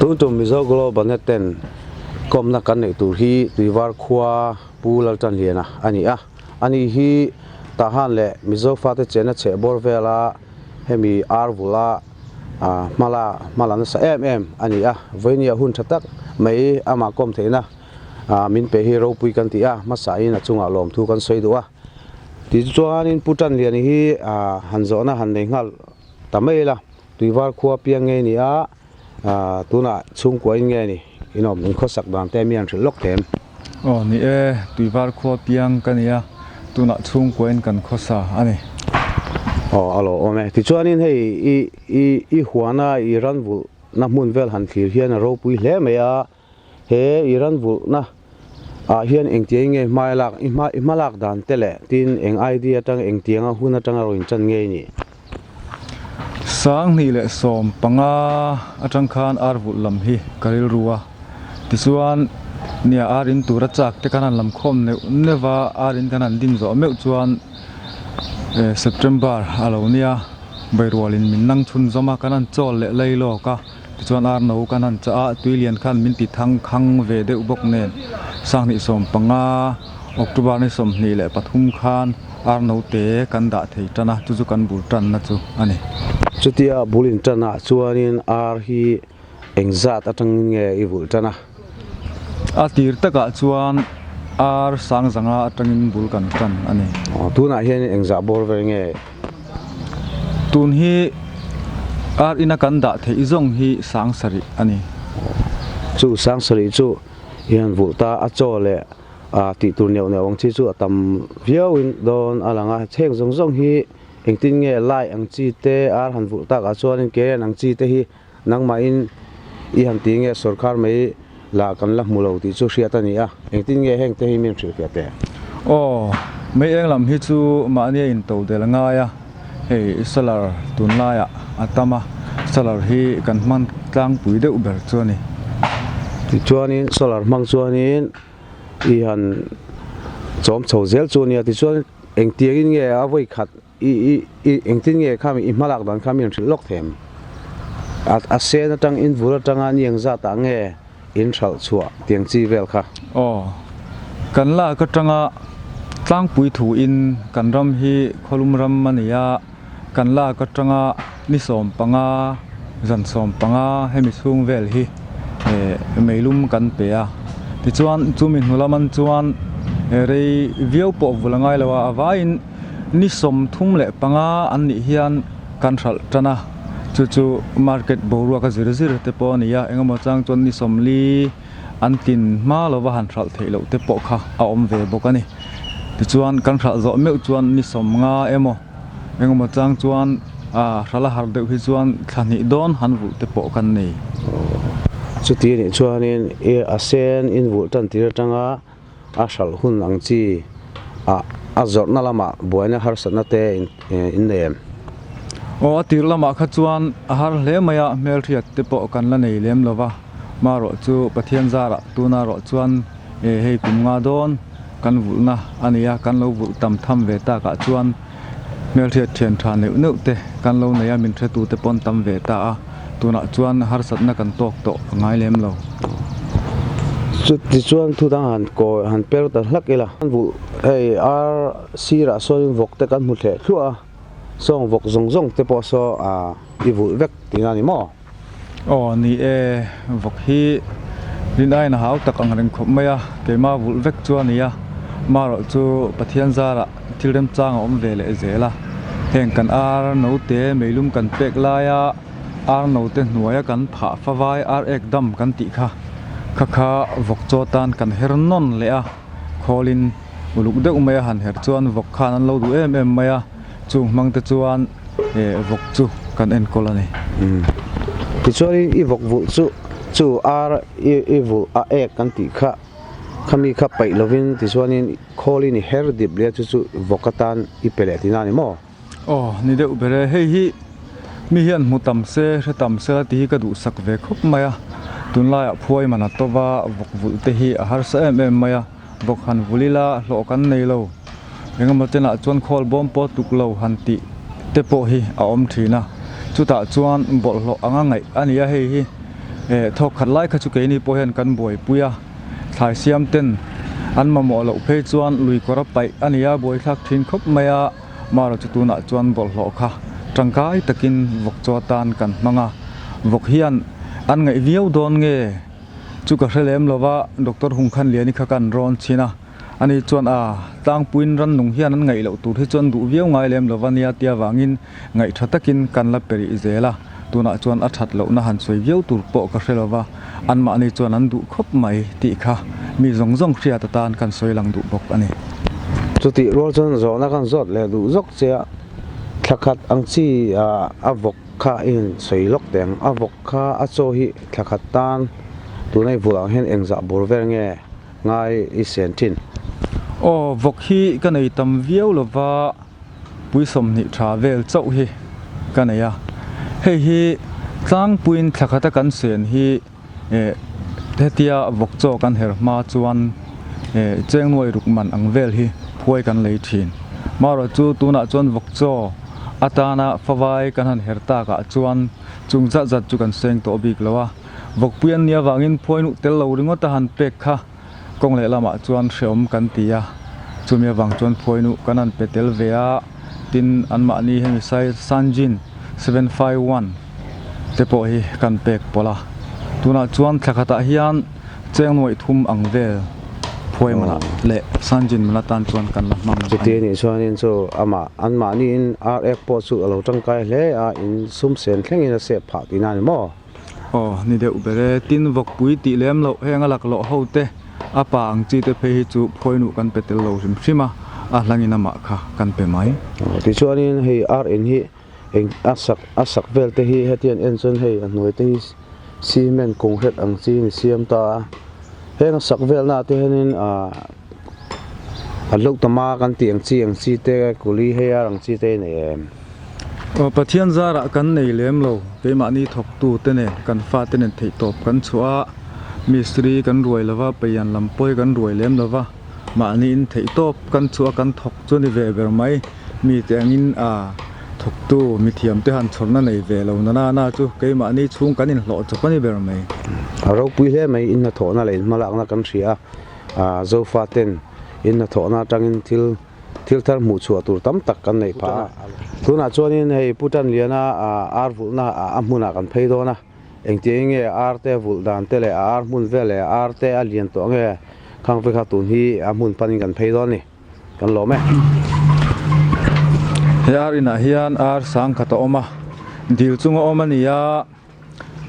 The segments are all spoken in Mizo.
Tun tum Mizo Global Net ten kawmna kan neih tur hi Tuivar khua Pu Laltanliana a ni a. Ani hi Tahan leh Mizo fate chenna chhehbawr vela hemi ar vula hmala hmala nasa em em a ni a. Vawinia hun tha tak mai amah kawm theihna min pe hi ropui kan ti a, hmasain a chungah lawmthu kan sawi duh a. Tichuanin Pu Tanliana hi han zawhna han nei nghal ta mai ila, Tuivar khua piang nge ni a, tunah chhungkua in nge ni inawm in khawsak dan te mi an hrilh lawk them. Aw ni e, Tuivar khua piang ka ni a, tunah chhungkua in kan khawsa a ni. Aw a lo awm e, tichuanin hei i i i huana i ranvulh na hmun vel han thlir hian a ropui hle mai a, He i ran vulhna ah hian engtiang nge hmai lak i hma i hma lak dan te leh tin eng idea atang engtianga hun atanga rawn inchan nge i nih? 2015 atang khan ar vulh lam hi ka rilru a, tichuan nia ar in tura chak te khan han lam khawm neuh neuh va, ar in kan han din zawh meuh chuan September a lo nia, Bairualin min nang chhunzawm a, kan han chawl leh lai lawk a. Tichuan ar no kan han chah a, tui lian khan min ti thang khang ve deuh bawk nen 2015 October ni 23 khan ar no te kan dah thei tan a, chu chu kan bul tanna chu a ni. Chutia bul in tan ah chuanin ar hi engzat atangin nge i vulh tan a? A tir takah chuan ar sang zanga atangin bul kan tan a ni. Aw, tunah hian engzah bawr vel nge? Tun hi ar ina kan dah theih zawng hi sang sarih a ni. Chu sang sarih chu i han vulh ta a chaw leh a tih tur neuh neuh ang chi chu a tam viau in dawn a lang a. Heng zawng zawng hi engtin nge lai ang chi te ar han vulh tak ah chuanin keian ang chi te hi nangmahin i han ti nge sorkar mai lah kan la hmu lo tih chu hriat a ni a, engtin nge heng te hi min hrilhfiah teh? Aw, mei eng lam hi chu mahni a into del a ngai a, hei solar tunlaiah a tam a, solar hi kan hman tlangpui deuh ber chu a ni. Tichuanin solar hmang chuanin i han chawm chho zel chu a nia, tichuan engtiangin nge a vawi khat I i i engtin nge kha i hmalak dan kha mi an hrilh lawk them? A a sen atang in vur atanga ni ang zat ah nge in hralh chhuah tiang chi vel kha? Aw, kan lak atanga tlangpui thu in kan ram hi khawlum ram a ni a, kan lak atanga ni 15, zan 15 hemi chhung vel hi eh meilum kan pe a, tichuan chumi hnu lam an chuan rei viau pawh vul a ngai lo a, a vaiin. Ni 35 an nih hian kan hralh tan a, chu chu market boruak a zir zir te pawh a ni a, engemaw chang chuan ni 40 an tin hma lova han hralh theih loh te pawh kha a awm ve bawk a ni. Tichuan kan hralh zawh meuh chuan ni 50 emaw engemaw chang chuan ah hralh a har deuh hi chuan thla hnih dawn han vulh te pawh kan nei. Chuti anih chuanin i a sen in vulh tan tir atanga a hralh hun ang chi ah a zawrhna lamah buaina harsatna te in nei em? Aw a tir lamah kha chuan a har hle mai a, hmelhriat te pawh kan la nei lem lo va, marawh chu Pathian zarah tuna rawh chuan e hei kum nga dawn kan vulhna a ni a, kan lo vulh tam tham ve takah chuan hmelhriat thian tha neuh neuh te kan lo nei a, min hretu te pawn tam ve ta a, tunah chuan harsatna kan tawk tawh a ngai lem lo. Chuti chuan thu dang han kawi han per ta hlak ila. An vulh hei ar sirah sawn vawk te kan hmu thleh thluah a, sawng vawk zawng zawng te pawh saw i vulh vek tihna a ni maw? Aw ni e, vawk hi rin aiin a hau tak ang reng khawp mai a, keimah vulh vek chu a ni a, marawh chu Pathian zarah thil remchang a awm ve leh zel a, heng kan ar note meilum kan pek laia ar note hnuaia kan phah favai ar ek dam kan tih kha kha kha vawk chaw tan kan her nawn leh a, khawlin uluk deuh mai a han her chuan vawk khan an lo duh em em mai a. Chung hmang te chuan vawk chu kan enkawl a ni. Tichuanin i vawk vulh chu chu ar i vulh a ek kan tih kha khami kha paih lovin tichuanin khawlin i her dip leh a chu chu vawk atan i pe leh tihna a ni maw? Aw ni deuh ber e, hei hi mi hian hmu tam se hre tam se la tih hi ka duhsak ve khawp mai a, tunlaiah phuai man a to va vawk vulh te hi a harsa em em mai a. Vawk han vul ila hlawh kan nei lo. Engemaw chenah chuan khawl bawm pawh tuk lo han tih te pawh hi a awm thin a. Chutah chuan bawlhhlawh anga ngaih a ni a, hei hi Thawk khat lai kha chu keini pawh hian kan buaipui a, thlai siam ten an mamawh loh phei chuan lui kawr a paih a ni a, buaithlak thin khawp mai a, marawh chu tunah chuan bawlhhlawh kha tangkai takin vawk chaw atan kan hmang a, vawk hian an ngaih viau dawn nge chu ka hre lem lo va, Doctor Hungkhanliani kha kan rawn chhin a. Ani chuan a tlangpuiin rannung hian an ngaih loh tur hi chuan duh viau ngai lem lo va nia tia vangin ngaih tha takin kan la pe rih zel a, tunah chuan a that lohna han sawi viau tur pawh ka hre lo va, anmahni chuan an duh khawp mai tih kha mi zawng zawng hriat atan kan sawi lang duh bawk a ni. Chutih rual chuan zawhna kan zawt leh duh zawk che a, thla khat ang chi a vawk kha i han sawi lawk teh ang, a vawk kha a chaw hi thla khat tan tuna i vulh ang hian engzah bur vel nge? Ngai i sen thin. Aw, vawk hi ka nei tam viau lova, pui 20 tha vel chauh hi ka nei a. Hei hi tlangpuiin thla khata kan sen hi eh hetia vawk chaw kan her hma chuan eh cheng nuai ruk man ang vel hi phuai kan lei thin. Marawh chu tunah chuan vawk chaw atana favai kan han her takah chuan chung zat zat chu kan seng tawh bik lo a. Vawkpui an nih avangin phuainuh tel lo ringawt a han pek kha kawng leh lamah chuan hreawm kan ti a, chumi avang chuan phuainuh kan han pe tel ve a, tin anmahni hemi sai Sanjin 751 te pawh hi kan pek pawlh a, tunah chuan thla khatah hian cheng nuaih thum ang vel phuai manah leh Sanjin man atan chuan kan la hmang a ni. Chuti anih chuanin chu amah anmahniin ar ek pawh chu a lo tangkai hle a, in sum sen thlengin a sep phah tihna a ni maw? Aw, ni deuh ber e. Tin, vawkpui tih lem loh heng a laklawh ho te, a pa ang chi te phei hi chu phuainuh kan pe tel lo hrim hrim a, a hlangin amah kha kan pe mai. Aw, tichuanin hei ar in hi eng a sak a sak vel te hi hetiang en chuan hei a hnuai te hi cement kawnghet ang chi in siam ta a, heng a sak velna ah te hianin ah a hlauh tama kan tih ang chi ang chi te kuli hei ar ang chi te hi nei em? Aw Pathian zarah kan nei lem lo, keimahni thawktu te nen kan fate nen theihtawp kan chhuah a, mistri kan ruai lova, peian lam pawi kan ruai lem lova, mahniin theihtawp kan chhuah a kan thawk chu a ni ve ber mai, mite angin a thawktu mithiam te han chhawrna nei ve lo na na na chu keimahni chhung kan inhlawh chawp a ni ber mai. A ropui hle mai, inhnathawhna leh inhmalakna kan hria a, Zofaten inhnathawhna atangin thil Thil thar hmuh chhuah tur tam tak kan neih phah a. Tunah chuanin hei Pu Tanliana ar vulhna a hmunah kan phei dawn a. Engtiangin nge ar te vulh dan te leh a ar hmun vel leh a ar te a lian tawh nge khang vek kha tun hi a hmun panin kan phei dawn a ni. Kan lawm e. He ar inah hian ar sangkhat a awm a, dil chunga awm a ni a.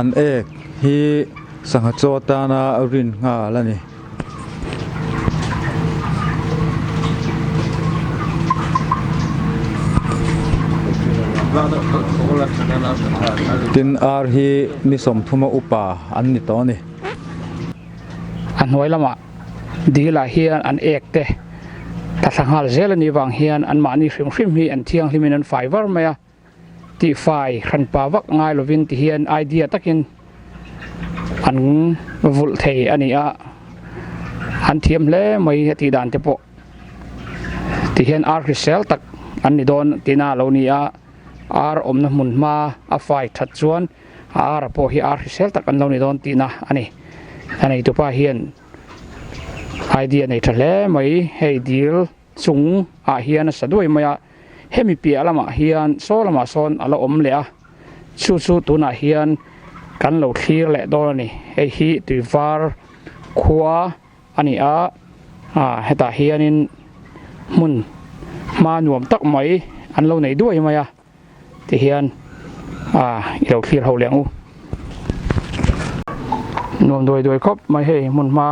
An ek hi sangha chaw atana rin nghal a ni. Tin ar hi ni 30 a upa an ni tawh a ni. A hnuai lamah dil ah hian an ek te tla thla nghal zel a nih vang hian anmahni hrim hrim hi an thianghlimin an fai var mai a. Tihfai hranpa vak ngai lovin ti hian idea takin an vulh thei a ni a, an thiam hle mai a tih dan te pawh ti hian ar hrisel tak an ni dawn tihna a lo ni a, ar awmna hmun hma a fai that chuan a ar pawh hi ar hrisel tak an lo ni dawn tihna a ni. A neitupa hian idea nei tha hle mai hei dil chung ah hian a sa duai mai a hemi piah lamah hian saw lamah sawn a la awm leh a chu chu tunah hian kan lo thlir leh dawn a ni hei hi tui var khua a ni a ah hetah hianin hmun hma nuam tak mai an lo nei duai mai a. Tihian ah i lo thlir ho leh ang u. Nuam duai duai khawp mai hei hmun hma.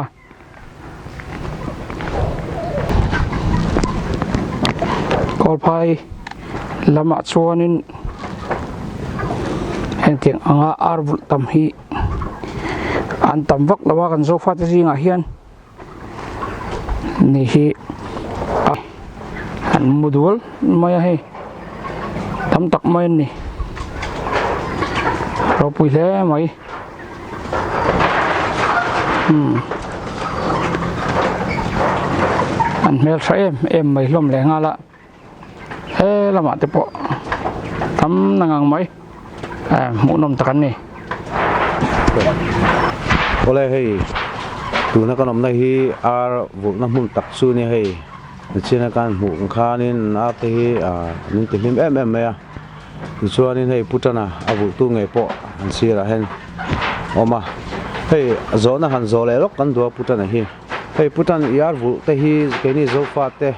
Kawlphai lamah chuanin hengtiang anga ar vulh tam hi an tam vak lo a kan Zofate zingah hian. Ni hi a an mu dual mai a hei tam tak mai an ni ropui hle mai umm an hmel tha em em mai hlawm leh nghal a he lamah te pawh tam na ngang mai hmuhnawm tak an ni. Awle hei tuna kan awmna hi ar vulhna hmun tak chu a nia hei nichina kan hmuh ang khanin ar te hi ah min ti hlim em em mai a tichuanin hei Putana a vulhtu ngei pawh an sirah hian a awm a hei zawhna han zawh leh lawk kan duh a Putana hi hei Putan i ar vulh te hi keini Zofa te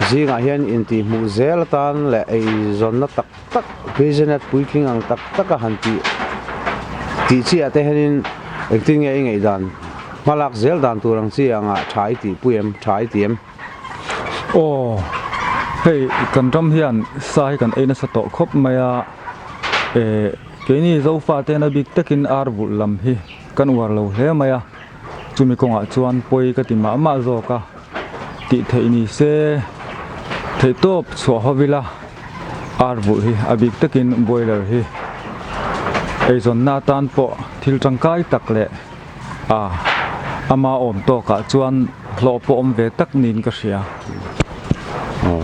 zingah hian intihhmuh zel atan leh eizawnna tak tak business puitling ang tak tak a han tih tih chiah te hianin engtin nge i ngaihdan hmalak zel dan tur ang chi angah tha i tih pui em tha i ti em? Aw hei kan ram hian sa hi kan ei nasa tawh khawp mai a eh keini Zofa te hian a bik takin ar vulh lam hi kan uar lo hle mai a chumi kawngah chuan pawi ka ti mah mah zawk a tih theih ni se theihtawp chhuah ho ila. Ar vulh hi a bik takin boiler hi eizawnna atan pawh thil tangkai tak leh a ama awm tawkah chuan hlawh pawh awm ve tak niin ka hria. Aw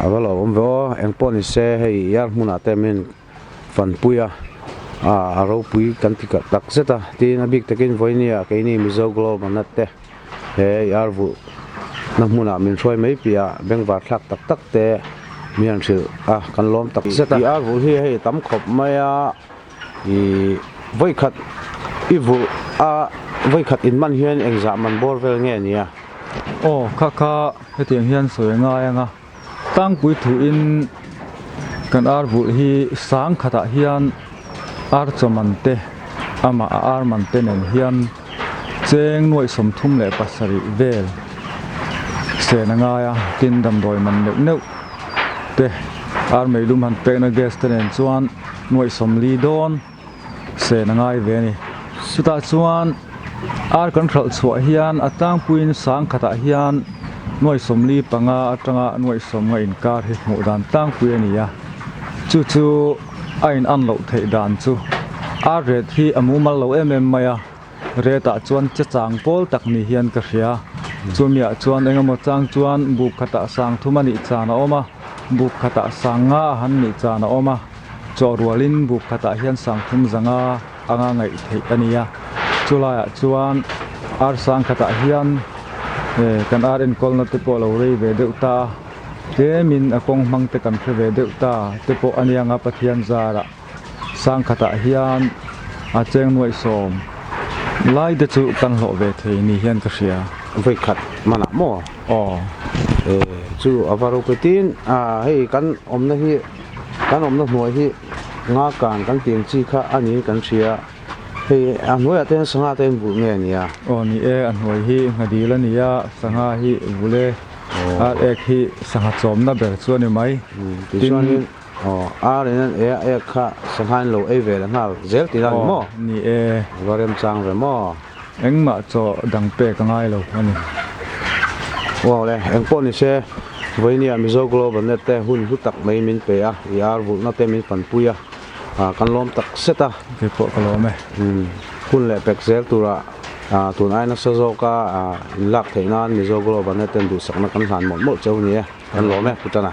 a va lo awm ve aw engpawh ni se hei yar hmunah te min fanpui a a ropui kan ti tak zet a tin a bik takin vawinia keini Mizo Global nat te. He ar vulh na hmunah min hruai mai piah bengvar thlak tak tak te mi han hrilh a kan lawm tak zet a. I ar vulh hi hei tam khawp mai a ih vawikhat i vulh a vawikhat in man hian engzah man bawr vel nge ni a? Aw kha kha hetiang hian sawi a ngai ang a tlangpui thuin kan ar vulh hi sang khatah hian ar chaw man te amah a ar man te nen hian cheng nuaih 37 vel sen a ngai a tin damdawi man neuh neuh te ar meilum han pekna gas te nen chuan nuaih 40 dawn sen a ngai ve a ni chutah chuan ar kan hralh chhuah hian a tlangpuiin sang khatah hian nuaih 45 atanga nuaih 50 inkar hi hmuh dan tlangpui a ni a chu chu a in an loh theih dan chu ar ret hi a mumal lo em em mai a ret ah chuan che chang pawl tak ni hian ka hria chumi ah chuan eng emaw chang chuan buk khatah sang thum a nih chan a awm a buk khatah sang nga a han nih chan a awm a chaw rualin buk khatah hian sang thum zanga anga ngaih theih a ni a chulaiah chuan ar sang khatah hian eh kan ar enkawlna te pawh a lo rei ve deuh ta a. Tlemin a kawng hmang te kan hre ve deuh ta te pawh a nia nga Pathian zarah sang khatah hian a cheng nuaih sawm lai te chu kan hlawh ve thei ni hian ka hria. Vawi khat hmanah maw? Aw. E chu a va ropui tin a hei kan awmna hi kan awmna hnuai hi nga kan kan tih ang chi kha a niin kan hria. Hei a hnuaiah te hian sangha te an vulh nge a nia? Aw ni e, a hnuai hi nghadil a ni a, sangha hi vulh e, ar ek hi sangha chawmna ber chu a ni mai. Tichuanin aw ar in an ei a, ek kha sangha in lo ei ve leh nghal zel tih a ni maw? Aw ni e. A va remchang ve maw? Engmah chaw dang pek a ngai lo a ni. Aw le, engpawh ni se, vawinia Mizo Global Net te hun hlu tak mai min pe a, i ar vulhna te min fanpui a. Ah kan lawm tak set a. Kei pawh ka lawm e. Umm hun leh pek zel tura ah tun ai nasa zawka ah in lak theih nan Mizo Global Net ten duhsakna kan hlan mawlh mawlh cheu ni e. Kan lawm e Pu Tana.